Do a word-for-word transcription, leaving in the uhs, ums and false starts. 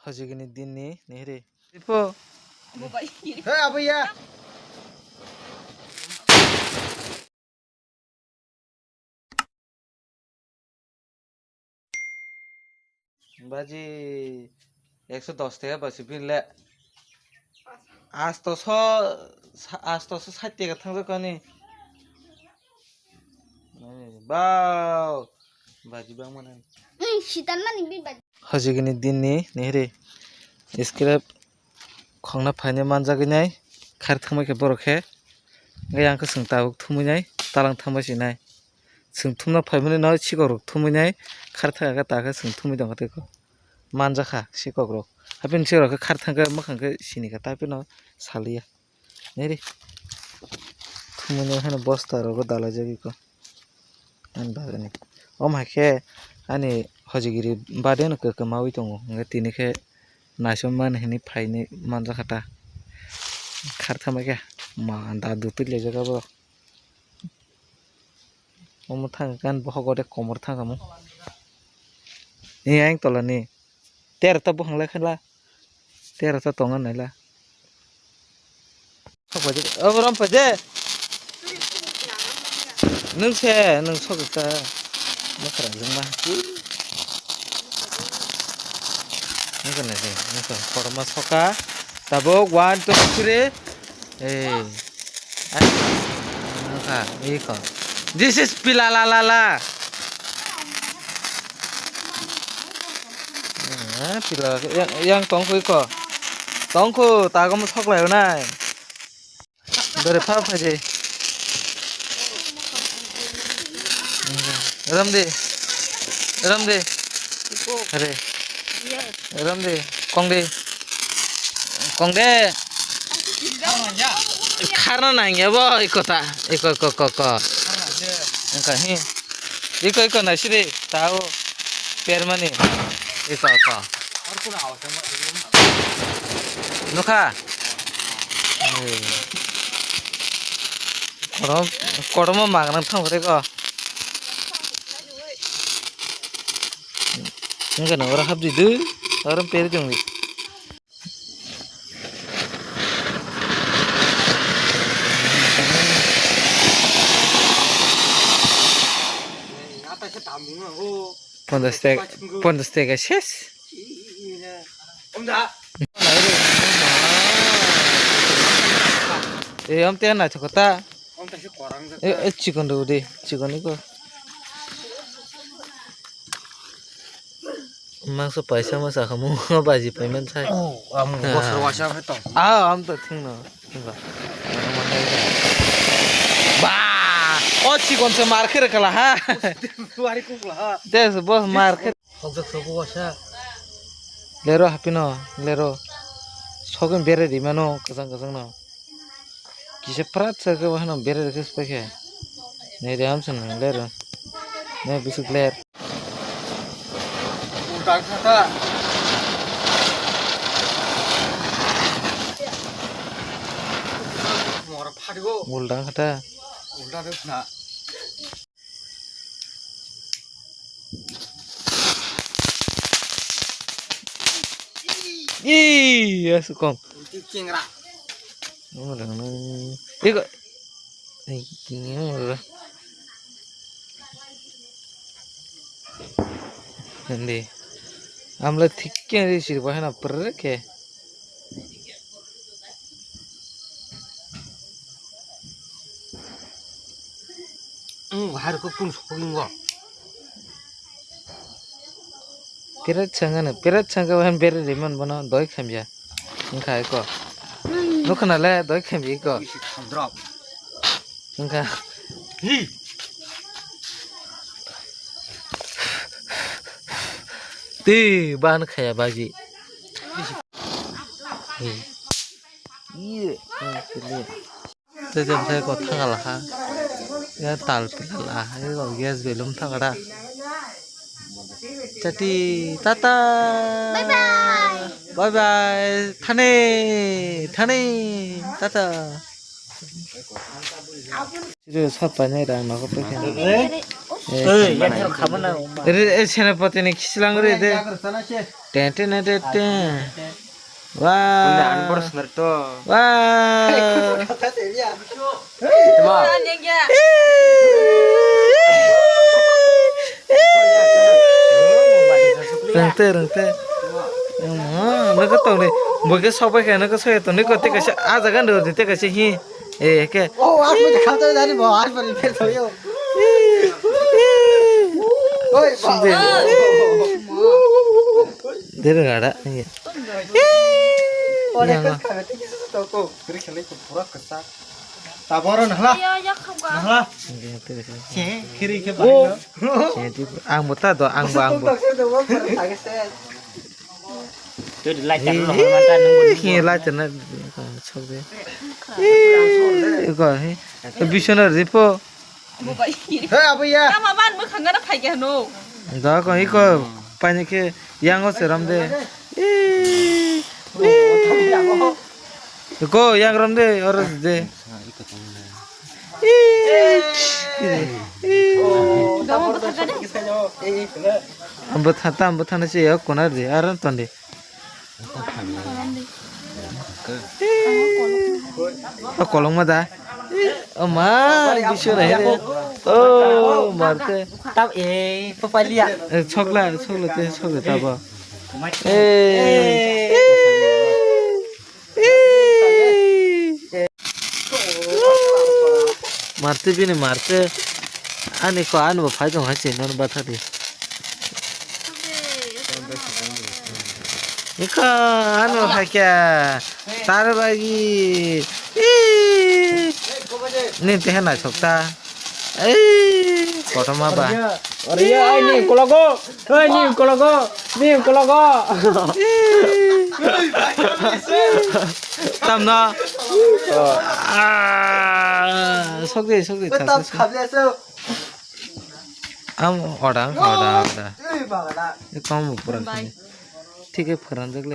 Hojigini dinni nihiri. Ipo. He, abuya. Baji ekso dos taka basi pin le. Astoso, astoso sait taka thangjak kani. Bau. Baji bang mana. Sitan mani bi baji. Hojigini dinni nihiri. Scrap khongna phainai manjagwi nai. Khar thangbai khe borok khe. Hingke yang khe chwng tabuk thumui nai, talang thangbai se nai. Chwng thumna phaimani no sikok rok thumui nai, khar thaka khe ta khe chwng thumui tongkha tei kok. Manjakha sikok rok. Haphini sikok rok khe khar thangkhe mwkhang khe sini kha, ta phino saliya. Neri. Thumui nai haino bosta rogo dalaijagwi kok. Ani bagani. Omo hai khe ani hojigiri bade no kwmaui tongo. Hingke tini khe naisomani hinui phainai manjakha ta. Khar thangbai khe ma da dutui laijak abo. Omo thang kan bohok ode komor thang kamo. Ni ayang tola ni. Tera ta buphang lai khala. Tera ta tongo naila. Obo rom paje. Nung se, nung sok ka. Makara jung ma. Nung ka na se, nung sok. Korma soka. Tabuk one, two, three. Hey. Ai, nukha, iko. This is pila la la la. Eh, pila yang, yang tongkhu iko. Tongkhu, tagom soklai nai. Dore pha pha je. Ramdi. Ramdi. Iko. Are. Yes. Ramdi. Kongdi. Kongde. Kharna nangya bo iko ta. Iko, iko, iko, iko. Engka hi. Iko, iko, naisidi. Tao. Permani. Iko, iko. Nukha. Korom, korom magna thang ko. Engka na ora hapdi du. Ora peri jong di. Pondas teka, pondas teka ses. E, om te na chokota. E, e, chikon do de, chikon iko. Mangso paisa ma sakha mo baji paiman sai. Oh, am bosor wasa phe tong. Ah, am to thing no. Ba, o chikon se mar khere kala ha. Wari kukla ha. Des boss mar khere. Hokjak sogo wasa. Lero hapino, lero. Sogin bere di mano, kasang kasang no. Kisa prat sa ke wahno bere ke speke. Ne de am sen lero. Ne bisuk ler. Uldang kata. Mora phadigo. Uldang kata. Uldang kata. Ih, ya sukong. Chingra. Oh, dang dang. Iko. Ih, ini apa? Nanti. Amla thik kya di sir bahana perke. Ang bahar ko kun sokling go. Peret sangano, peret sangka wahan bere riman bono doi khamya. Wngkha eko. Nukha nale doi khamya eko. Wngkha. Hi. Twi ban khaya baji. Hi. Iye. Tei jemthai ko thangalaha. Ya tal pilalaha. Ya gas belum thangara. Chati, tata. Bye bye. Bye bye. Thane, thane, tata. Siri sat painai rang nogo paikha. Oi, ya thar khamana. Re, e, Senapati ni khichlang re de. Ten, ten, ten, ten. Wah. Wah. Rengte, rengte. Nokha tong de. Bo khe sok bai kha, nokha sok ya tong de ko, te kaisa ah jaga ndo de, te kaisa hi. Eh, ke. Oh, aku tak kau tahu dari bawah, aku paling fail tahu yo. Oi, Sundel. Dere gada. Iya. Ore kas kau itu kisah tahu kau. Kiri kali itu pura kesak. Taboran hala. Iya, ya kau gak. Hala. Iya, itu, itu. Kiri ke. Oh. Bahaya. Jadi, ang buta do, ang bu, ang bu. Twi lai chana no hoi man ta nung bo. Hi lai chana chok de. Ih, ko hi. Bisona ripo. Bo bai. He, abo ya. Tama ban mo khangana phai ge no. Da ko hi ko pani ke yang o seram de. Ih, ih. Ko yang ram de, oros de. Ih, ih. Domo bwthar ka de. Ang bwthar ta, ang bwthar na se yok konar de, aron ton de. O kolong ma da. O ma, bisu na he de. O marte. Tab e, papalia. Eh, chokla, chokla te, chokla ta ba. Eh. Marte bini marte. Ani ko ani bo phai tong hai se non batha di. Iko ani bo phai kya. Tar bagi. Ih. Ni te hena sokta. Ei, kotorma ba. Ore ya, ai ni kologo, ai ni kologo, ni kologo. Tamno. Ah, sok de, sok de, sok de. Am odang, odang, odang. Kom pura. Thik hai pharanjak le.